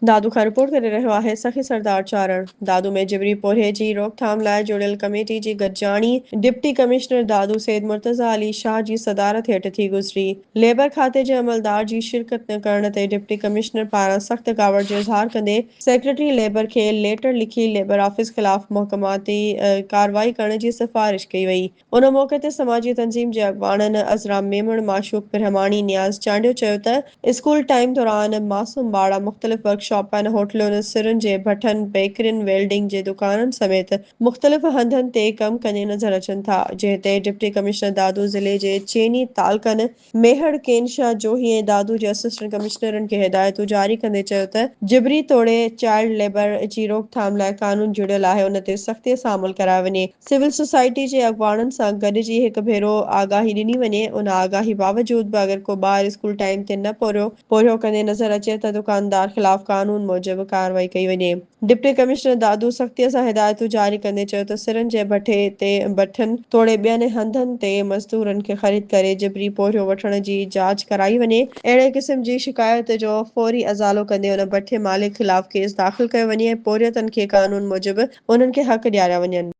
دادو کان رپورٽ ڪري رهيو آهي سخي سردار چارڻ. دادو ۾ جبري پورهيي جي روڪٿام لاء جوڙيل ڪميٽي جي گڏجاڻي ڊپٽي ڪمشنر دادو سيد مرتضيٰ علي شاهه جي صدارت هيٺ ٿي گذري. ليبر کاتي جي عملدار جي شرڪت نه ڪرڻ تي ڊپٽي ڪمشنر پاران سخت ڪاوڙ جو اظهار ڪندي سيڪريٽري ليبر کي ليٽر لکي ليبر آفيس خلاف محڪماتي ڪارروائي ڪرڻ جي سفارش ڪئي وئي. ان موقعي تي سماجي تنظيم جي اڳواڻن عذرا ميمڻ، معشوق برهماڻي، نياز چانڊيو چيو ته اسڪول ٽائيم دوران معصوم ٻارڙا مختلف ورڪشاپن، هوٽلن، سرن جي ڀٺن، بيڪرين، ويلڊنگ جي دڪانن سميت مختلف هنڌن تي ڪم ڪندي نظر اچن ٿا، جنهن تي ڊپٽي ڪمشنر دادو ضلعي جي چئني تعلقن ميهڙ، ڪين شاهه جوهي ۽ دادو جي اسسٽنٽ ڪمشنرن کي هدايتون جاري ڪندي چيو ته جبري توڙي چائلڊ ليبر جي روڪٿام لاء قانون جڙيل آهي ان تي سختي سان عمل ڪرايو وڃي، سول سوسائٽي جي اڳواڻن سان گڏجي هڪ ڀيرو آگاهي ڏني وڃي، ان آگاهي باوجود به اگر ڪو ٻار اسڪول ٽائيم تي نه پورهيو پورهيو ڪندي نظر اچي ته دڪاندار خلاف قانون موجب ڪارروائي ڪئي وڃي. ڊپٽي ڪمشنر دادو سختيء سان هدايتون جاري ڪندي چيو ته سرن جي ڀٺي تي بٺن توڙي ٻين هنڌن تي مزدورن کي خريد ڪري جبري پورهيو وٺڻ جي جاچ ڪرائي وڃي، اهڙي قسم جي شڪايت جو فوري ازالو ڪندي ان بٺي مالڪ خلاف ڪيس داخل ڪيو وڃي ۽ پورهيتن کي قانون موجب انهن کي حق ڏياريا وڃن.